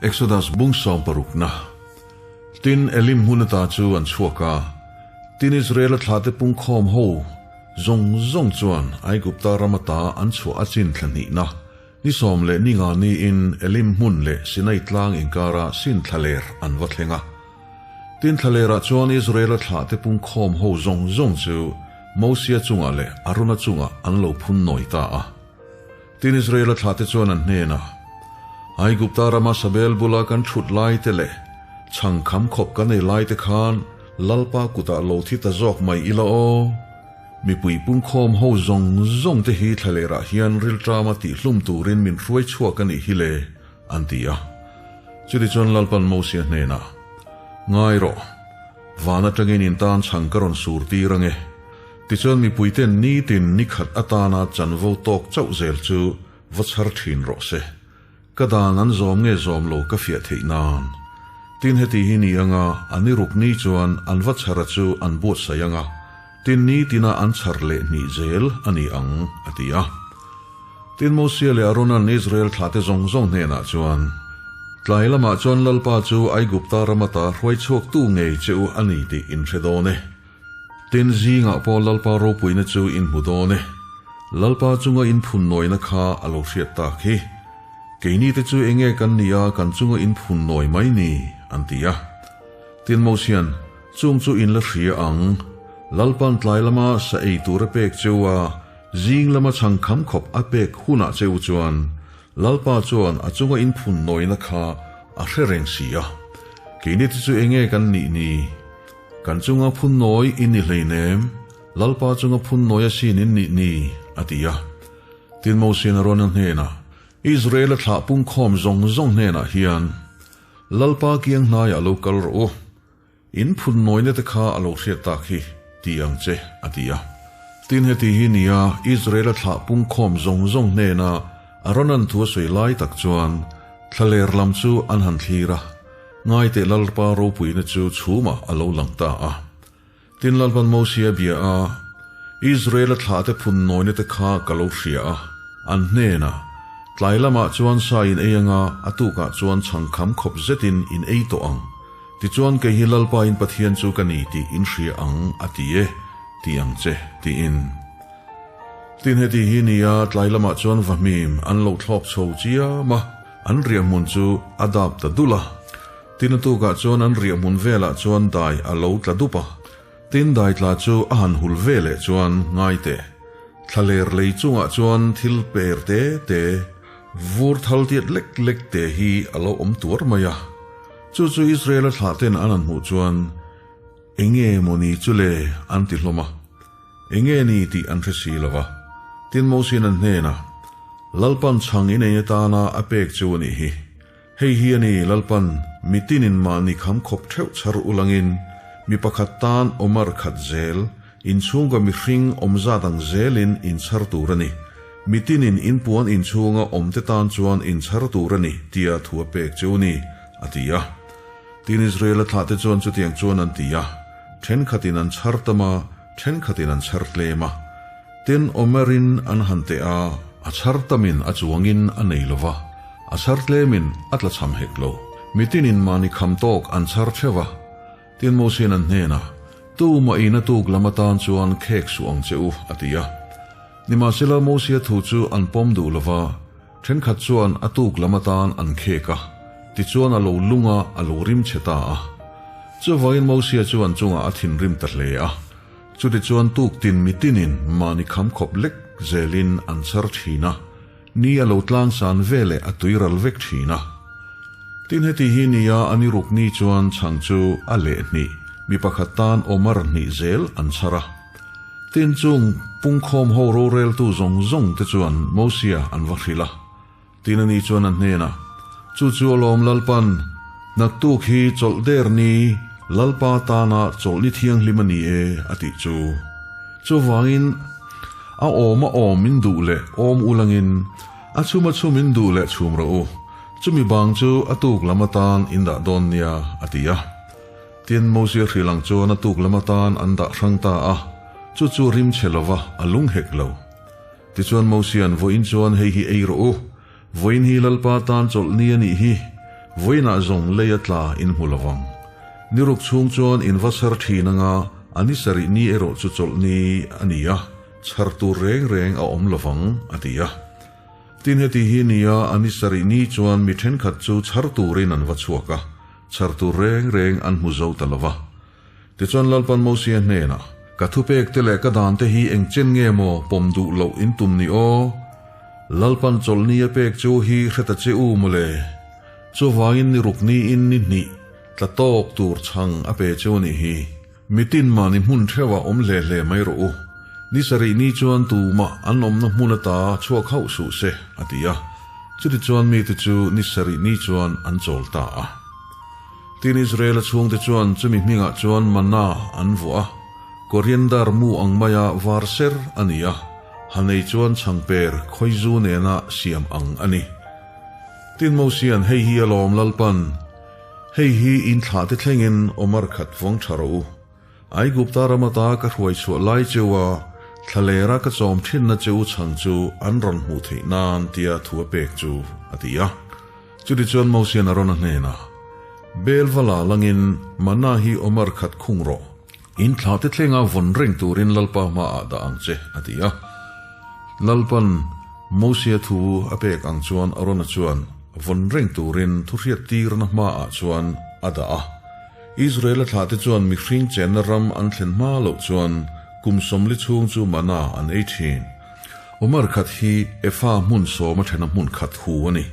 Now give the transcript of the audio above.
Exodus bung sawmparukna. Tin, Elim hmun ata chu an chhuak a. Tin, Israela thlate pungkhawm ho zawng zawng chuan Aigupta ram ata an chhuah a chin thla hnihna, ni sawm leh ni nga niin Elim hmun leh Sinai tlang inkara sin thlaler an va thleng a. Tin, thlalerah chuan Israela thlate pungkhawm ho zawng zawng chu Mosia chungah leh Arona chungah an lo phun nawi ta a. Tin, Israela thlahte chuan an hnenah, Aigupta rama Sabel bula kan thut laite leh chhang kham khawp kan ei laite khan Lalpa kutah lo thi ta zawk mai ila aw. Mipui pungkhawm ho zawng zawng te hi thlalerah hian rilṭama tihhlum turin min hruai chhuak a nih hi le, an ti a. Chutichuan Lalpan Mosia hnenah, Ngai rawh, van atangin in tan chhang ka rawn sur tir ange. Tichuan mipuiten nitin nikhat atana chanvo tawk chauh zel chu va chhar thin rawh se. Ka dan an zawm nge zawm lo ka fiah theih nan. Tin heti hi ni anga an i ruk ni chuan an va chhara chu an buatsaih anga, tin nitina an chhar leh hnih zel a ni ang, a ti a. Tin Mosia leh Arona'n Israel thlahte zawng zawng hnenah chuan, Tlai lamah chuan Lalpa chu Aigupta ram ata hruai chhuaktu ngei che u a ni tih in hre dawn e. Tin zingah pawh Lalpa ropuina chu in hmu dawn e. Lalpa chunga in phun nawina kha a lo hriat tak hi. Keini te chu enge kan nih a kan chunga in phun nawi mai ni? an ti a. Tin Mosian, Chung chu in la hria ang. Lalpa'n tlai lama sa ei tur a pek cheu a, zing lama chhang kham khawp a pek hunah cheu chuan Lalpa chuan a chunga in phun nawina kha a hre reng si a. Keini te chu enge kan nih ni? Kan chunga phun nawi i ni hleinem, Lalpa chunga phun nawi a sin in nih ni, a ti a. Tin Mosian a rawn a hnenah, Israel-a thlah pungkhawm zawng zawng hnenah hian, Lalpa kiang hnaiah lo kal rawh u, in phun nawina te kha a lo hriat tak hi, ti ang che, a ti a. Tin heti hi nia Israel-a thlah pungkhawm zawng zawng hnena a rawn an thu a sawi lai tak chuan thlaler lam chu an han thlir a. Ngaiteh Lalpa ropuina chu chhumah a lo lang ta a. Tin Lalpan Mosia bia a, Israel-a thlahte phun nawina te kha ka lo hria a, an hnenah, Tlai lamah chuan sa in ei anga a tukah chuan chhang kham khawp zetin in ei tawh ang. Tichuan kei hi Lalpa in Pathian chu ka ni tih in hria ang, a ti e, ti ang che, tiin. Tin heti hi nia tlai lamah chuan vahmim an lo thlawk chho chiam a. An riahhmun chu a dap ta dul a. Tin a tukah chuan an riahhmun velah chuan dai a lo tla dup a. Tin dai tla chu a han hul ve leh chuan ngai teh. Thlaler lei chungah chuan thil per te te, vur thal tiat lek lek te hi a lo awm tuar mai a. Chu chu Israel-a thlah ten an han hmuh chuan enge mawni chu le an ti hlawm a. Enge ni tih an hre si lo va. Tin Mosian an hnenah, Lalpan chhang in ei atana a pek chu a nih hi. Hei hi a ni, Lalpan, mitinin mahni kham khawp theuh chhar ulangin mi pakhat tan awmar khat zel, inchhunga mihring awm zat ang zelin inchhar tur a ni. Mitinin inpuan inchhunga awmte tan chuan inchhar tur a ni, tia thu a pek chu a ni, a ti a. Tin Israel-a thlahte chuan chutiang chuan an ti a. Thenkhatin an chhar tam a, thenkhatin an chhar tlem a. Tin, Omer-in an han teh a, a chhar tamin a chuangin a nei lo va, a chhar tlemin a tla chham hek lo. Mitinin mahni kham tawk an chhar theuh a. Tin, Mosian an hnenah, Tumah in a tuk lam atan chuan khek suh ang che u, a ti a. Nimahsela, Mosia thu chu an pawm duh lo va, thenkhat chuan a tuk lam atan an khek a, tichuan a lo lung a, a lo rim chhe ta a. Chuvangin Mosia chu an chungah a thinrim ta hle a. Chutichuan tuktin mitinin mahni kham khawp lek zelin an chhar thin a, ni a lo tlangsan ve leh a tuiral vek thin a. Tin heti hi nia a ni ruk ni chuan chhang chu a leh hnih, mi pakhat tan Omar hnih zel an chhar a. Tin chung pungkhawm ho roreltu zawng zawng te chuan Mosia an va hrilh a. Tin ani chuan a hnenah, Chu chu alawm Lalpan, naktuk hi chawlh der ni, Lalpa tana chawlh ni thianghlim a ni e, a tih chu. Chuvangin a awm a awm in duh leh awm ulangin, a chhum a chhum in duh leh chhum rawh u, chumi bang chu a tuk lam atan in dah dawn nia, a ti a. Tin, Mosia hrilh ang chuan a tuk lam atan an dah hrang ta a, chu chu rim chhe lova a lung hek lo. Tichuan Mosia'n, Vawiin chuan hei hi ei rawh u. Vawiin hi Lalpa tan chawlh ni a nih hi. Vawiinah zawng lei a tla in hmu lovang. Ni ruk chhung chuan in va chhar thin anga a ni sarih ni erawh chu chawlh ni a ni a, chhar tur reng reng a awm lovang, a ti a. Tin heti hi nia a ni sarih ni chuan mi thenkhat chu chhar turin an va chhuak a, chhar tur reng reng an hmu zo ta lova. Tichuan Lalpan Mosia hnenah, Ka thupek te leh ka dan te hi eng chen nge maw pawm duh loh in tum ni aw? Lalpan chawlhni a pek chu hi hre ta che u mawle. Chuvangin ni ruk niin ni hnih tla tawk tur chhang a pe cheu nih hi. Mitin mahni hmun theuhah awm hle hle mai rawh u. Ni sarih ni chuan tumah an awmna hmun ata chhuak hauh suh se, a ti a. Chutichuan mite chu ni sarih ni chuan an chawl ta a. Tin Israela chhungte chuan chumi hmingah chuan manna an vuah a, koriander mu ang maia var ser a ni a, hanei chuan chhangper khawizu nena siam ang a ni. Tin Mosian hei hi a lawm Lalpan, Hei hi in thlahte thlengin Omar khat vawng tha rawh u. Aigupta ram ata ka hruai chhuah lai cheu a, thlalera ka chawm thinna che u chhang chu an rawn hmuh theih nan tia thu a pek chu, a ti a. Chutichuan Mosian Arona hnenah, Belvala langin manna hi Omar khat khung rawh, in thlahte thlenga vawn reng turin Lalpa hmaah dah ang che, a ti a. Lalpan Mosia thu a pek ang chuan Arona chuan vawn reng turin thuhriattirna hmaah chuan a dah a. Israela thlahte chuan mihring chenna ram an thlen hma loh chuan kum sawmli chhung chu manna an ei thin. Omar khat hi Efa hmun sawma thena hmun khat hu a ni.